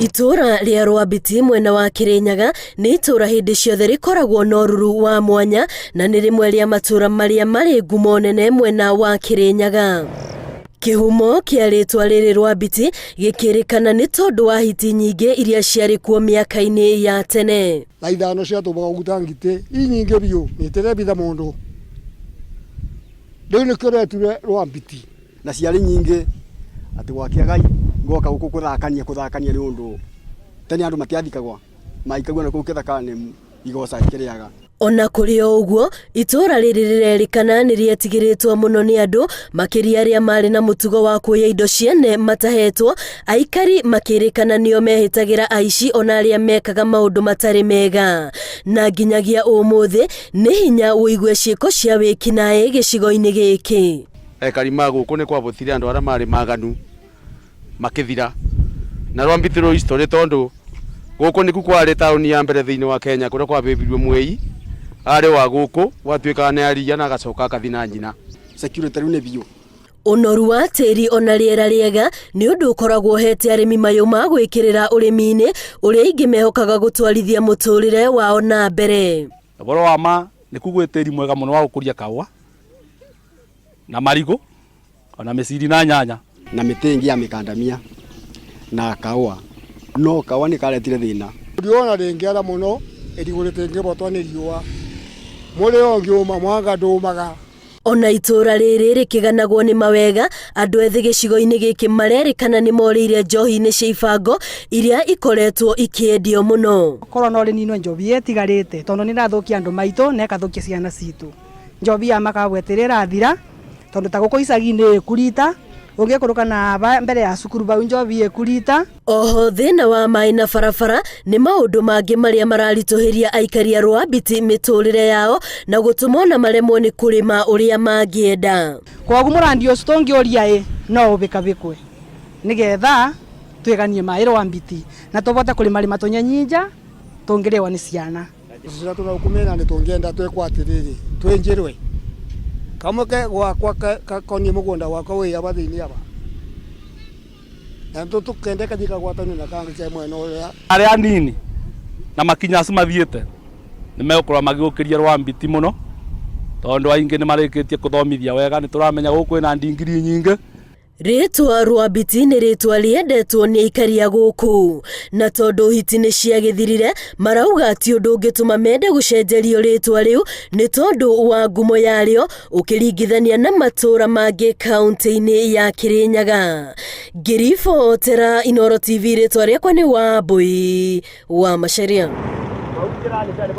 Itũũra rĩa Rwambiti mwena wa Kĩrĩnyaga nĩ itũũra hĩndĩ ciothe rĩkoragwo na ũruru wa mwanya na nĩ rĩmwe rĩa matũũra marĩa marĩ ngumo nene mwena wa Kĩrĩnyaga. Kĩhumo kĩa rĩtwa rĩrĩ Rwambiti gĩkĩrĩkana nĩ tondũ wa hiti nyingĩ iria ciarĩ kuo mĩaka-inĩ ya tene. Thaa ithano ciatũmaga ũguta ngitĩ i nyingĩ biũ nĩtĩrebitha mũndũ rĩu nĩkĩo reture Rwambiti. Na ciarĩ nyingĩ atĩ gwakĩaga ngoka gũkũ kũthakania kũthakania nĩ ũndũ tene andũ matiathikagwa maikagua na kũu kĩthaka-inĩ igoca ikĩrĩaga. Ona kũrĩ o ũguo, itũũra rĩrĩ rĩrerĩkana nĩ rĩetigĩrĩtwo mũno nĩ andũ, makĩria arĩa marĩ na mũtugo wa kuoya indo ciene matahetwo, aikari makĩrĩkana nĩo mehĩtagĩra aici ona arĩa mekaga maũndũ matarĩ mega. Na nginyagia ũmũthĩ nĩ hinya ũigue ciĩko cia wĩkinaĩ gĩcigo-inĩ gĩkĩ. Aikari ma gũkũ nĩ kwabũthire andũ arĩa marĩ maganu makĩthira na Rwambiti rũ history tondũ gũkũ nĩku kwarĩ taũni ya mbere thĩinĩ wa Kenya kũrĩa kwabĩbirio mwĩi arĩ wa gũkũ gwatuĩkaga nĩ aria na agacoka akathi na nyina. Security rĩu nĩ biũ. Ũnoru wa tĩri ona rĩera rĩega nĩ ũndũ ũkoragwo ũhete arĩmi mayũ ma gwĩkĩrĩra ũrĩmi-inĩ ũrĩa aingĩ mehokaga gũtwarithia mũtũrĩre wao na mbere. Ũhoro wa ma nĩ gwĩ tĩri mwega mũno wa gũkũria kahũa na marigũ ona mĩciri na nyanya. Na mĩtĩ ĩngĩ ya mĩkandamia na kahũa no kahũa nĩ karetire thĩna. Riũa ona rĩngĩara mũno irigũ rĩtingĩbotwo nĩ riũa mũrĩo ũngĩũma mwanga ndũmaga. Ona itũũra rĩrĩ rĩkĩganagwo nĩ mawega, andũ ethĩ gĩcigo-inĩ gĩkĩ marerĩkana nĩ morĩire njohi-inĩ cia ibango iria ikoretwo ikĩendio mũno. Korwo no rĩninwo njohi ĩtigarĩte tondũ nĩ ĩrathũkia andũ maitũ na ĩkathũkia ciana citũ. Njohi ya makabwe ĩtĩrĩ ĩrathira tondũ ta gũkũ icagi-inĩ ĩkurita ũngĩkũrũka na mbere ya cukuru bau njohi ĩkurita. Oho thĩna wa maĩ na barabara nĩ maũndũ mangĩ marĩa mararitũhĩria aikari a Rwambiti mĩtũrĩre yao na gũtũma ona maremwo nĩ kũrĩma ũrĩa mangĩenda. Kwoguo mũrandi ũcio tũngĩũria ĩ no ũbĩkabĩkwe nĩgetha twĩganie maĩ Rwambiti na tũbote kũrĩmarĩma tũnyenyinja tũngĩrĩwa nĩ ciana. Tũcĩra tũrakumĩra nĩ tũngĩenda twĩkwo atĩrĩrĩ twĩnjĩrwe kamwe ke gwakwa gakoniĩ mũgũnda wakwa wĩ aba thĩinĩ aba na tũkende kathiĩ kagwatanio na kangĩ ke mwena ũrĩa. Arĩa anini na makinya acio mathiĩte nĩ megũkorwo magĩũkĩria Rwambiti mũno tondũ aingĩ nĩ marĩkĩtie kũthomithia wega nĩ tũramenya gũkũ kwĩna ndingiri nyingĩ. Rĩtwa Rwambiti nĩ rĩtwa rĩendetwo nĩ aikari a gũkũ na tondũ hiti nĩ ciagĩthirire marauga ti ũndũ ũngĩtũma mende gũcenjerio rĩtwa rĩu nĩ tondũ wa ngumo yarĩo ũkĩringithania na matũũra mangĩ kaunti-inĩ ya Kĩrĩnyaga. Ngĩribotera Inooro TV rĩtwa rĩakwa nĩ Wambui wa Macharia.